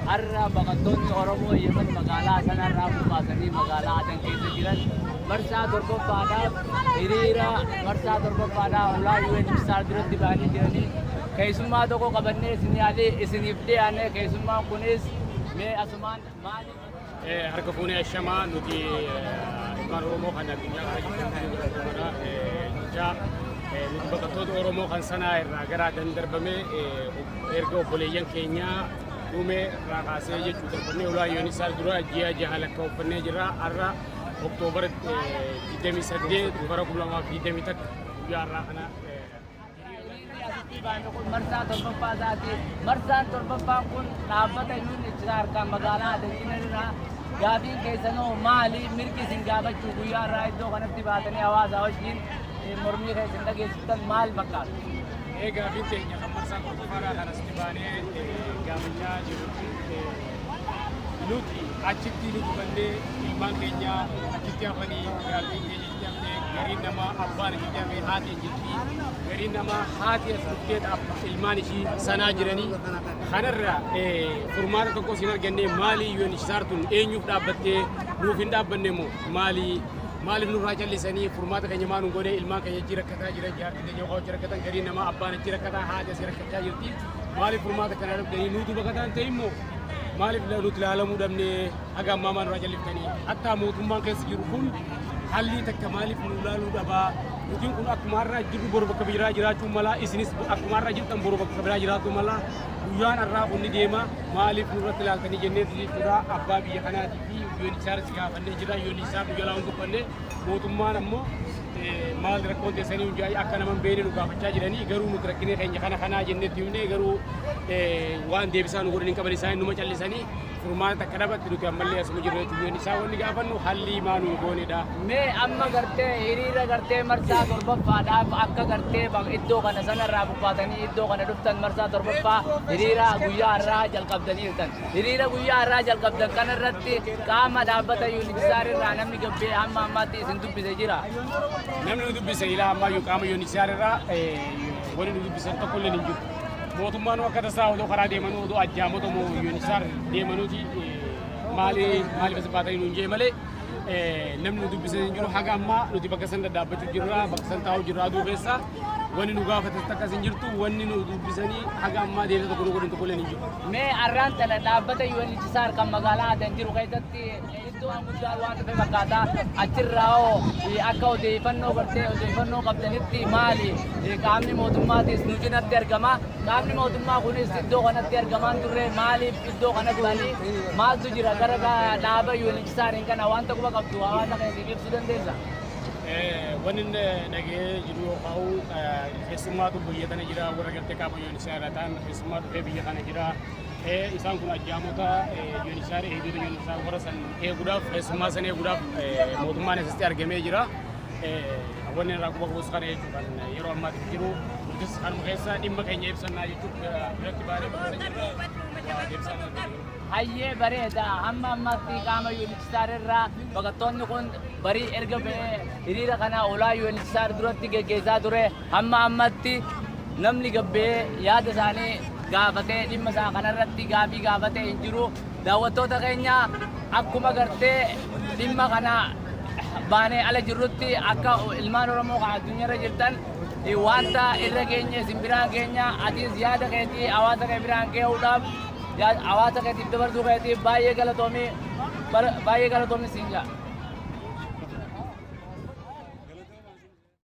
Har'a baqattoonni Oromoo Yemen magaalaa sanarraa buqqaasanii magaalaa Adan keessa jiran marsaa torbaffaadhaaf hiriira marsaa torbaffaadhaaf ulaa UNHCR duratti ba'anii jiranii keessummaa tokko qabannee isin yaalii isiniif dhiyaanne. Keessummaan kunis mee asumaan maaliif Harka fuunee, ashamaa. Nuti ilmaan Oromoo kan addunyaa kana jirtan godha jecha nuti baqattoota Oromoo kan sanaa irraa gara Adan darbame erga obboleeyyan keenyaa dhume irraa kaasee jechuu darbannee ulaa UNHCR dura ji'a 6 lakkaa'uffannee jirra. Har'a Oktoobar 28 bara 2021 guyyaa har'aa kana Hiriirri asitti baane kun marsaa torbaffaa isaati. Marsaan torbaffaan kun dhaabbata UNHCR kan magaalaa Adan irraa gaafiin keessanoo maali? Mirgi isin gaafachuu guyyaa irraa iddoo kanatti baatanii hawaasa wajjin mormii keessan dhageessiftan maal fakkaata? Gaafiin teenya kan marsaa torbaffaadhaa kan asitti baanee gaafachaa jirru kun, nuti achitti nu gubannee, ilmaan keenya achitti hafanii, jaartiin keenya achitti haftee, gariin namaa abbaan achitti hafee haati achitti, gariin namaa haati as dhuftee ilmaan ishii sanaa jiranii, kanarra furmaata tokko isin arganne. Maali UNHCR tun eenyuuf dhaabbattee? Nuuf hin dhaabbanne moo maali? Maaliif nurraa callisanii? Furmaata keenya maa nu godhe? Ilmaan keenya achi rakkataa jira, jaartiin keenya yookaan achi rakkatan, gariin namaa abbaan achi rakkataa, haati asii rakkachaa jirti. Maaliif furmaata kana dhabdanii? Nutu baqataan ta'e immoo maaliif nuti ilaalamuu dhabne? Haga ammaa maa nurraa calliftanii? Hattaa mootummaan keessa jiru kun hallii takka maaliif nu ilaaluu dhabaa? Nutiin kun akkuma har'aa jirru boru bakka biraa jiraachuu mala, isinis akkuma har'aa jirtan boru bakka biraa jiraachuu mala. Guyyaan har'aa kun ni deema, maaliif nurratti ilaaltanii jenneetu jechuudha. Abbaa biyya kanaatii fi UNHCR gaafannee jira. UNHCR nu jalaa hin dubbanne. Mootummaan ammoo maal rakkoon teessanii hunjaa'ii akka nama hin beekne nu gaafachaa jiranii. Garuu nuti rakkinee keenya kana kanaa jenneetti himne, garuu waan deebisaa nu godhan hin qaban. Isaan numa callisanii furmaata takka dhabatti nuti ammallee asuma jirra jechuudha. UNHCR wanni gaafannu hallii maa nu goonedha. Mee amma gartee hiriira gartee marsaa torbaffaadhaaf akka gartee iddoo kana sanarraa buqqaatanii iddoo kana dhuftan marsaa torbaffaa hiriira guyyaa har'aa jalqabdaniirtan. Hiriira guyyaa har'aa jalqabdan kanarratti qaama dhaabbata UNHCR irraa namni gabbee hamma ammaatti isin dubbise jira? Namni nu dubbise ilaa ammayyuu qaama UNHCR irraa wanni nu dubbisan tokko illee hin jiru. Mootummaan akka tasaa odoo karaa deemanuu, odoo ajjaamota moo UNHCR deemanuuti maali maaliif as baatanii nuun jee malee namni nu dubbise hin jiru. Haga ammaa nuti bakka san dhadhaabbachuu jirra, bakka san taa'uu jirra. Aduu keessa wanni nu gaafatan takkas hin jirtu. Wanni nu dubbisanii haga ammaa deebisa tokko nu godhan tokko illee hin jiru. Mee arraan tana dhaabbata UNHCR kan magaalaa Adan jiru keessatti iddoo guddaa waan dhufe fakkaata. Achirraa hoo akka odeeffannoo gartee odeeffannoo qabdanitti maali? Qaamni mootummaatis nu cinatti argama. Qaamni mootummaa kunis iddoo kanatti argamaan turre. Maaliif iddoo kana dhufanii? Maaltu jira gara dhaaba UNHCR kana? Wanta quba qabdu hawaasa keetiif ibsuu dandeessa? Wanni inni dhaga'ee jiru yookaan keessummaatu biyya kana jira, warra gartee qaama UNHCR irraa ta'an keessummaa dhufee biyya kana jira. Isaan kun ajjaamota UNHCR, eegdota UNHCR warra san eeguudhaaf, keessummaa san eeguudhaaf mootummaan asitti argamee jira. Wanni irraa quba qabus kana jechuudha kan yeroo ammaatti jiru. Nutis kanuma keessa dhimma keenya ibsannaa jechuuf biratti baanee bakka san jirra. Waa deebisaa nu argatu. Hayyee, bareeda. Hamma ammaatti qaama UNHCR irraa baqattoonni kun barii erga ba'ee hiriira kana ulaa UNHCR duratti geggeessaa ture hamma ammatti namni gabbee yaada isaanii gaafatee dhimma isaa kanarratti gaafii gaafatee hin jiru. Daawwattoota keenya, akkuma gartee dhimma kana baanee ala jirrutti akka ilmaan Oromoo kan addunyaarra jirtan wanta irra keenya isin biraan keenya. Atis yaada keetii hawaasa kee biraan gahuudhaaf, hawaasa keetiif dabarsuu keetiif baay'ee galatoomii, baay'ee galatoomii siin jaa.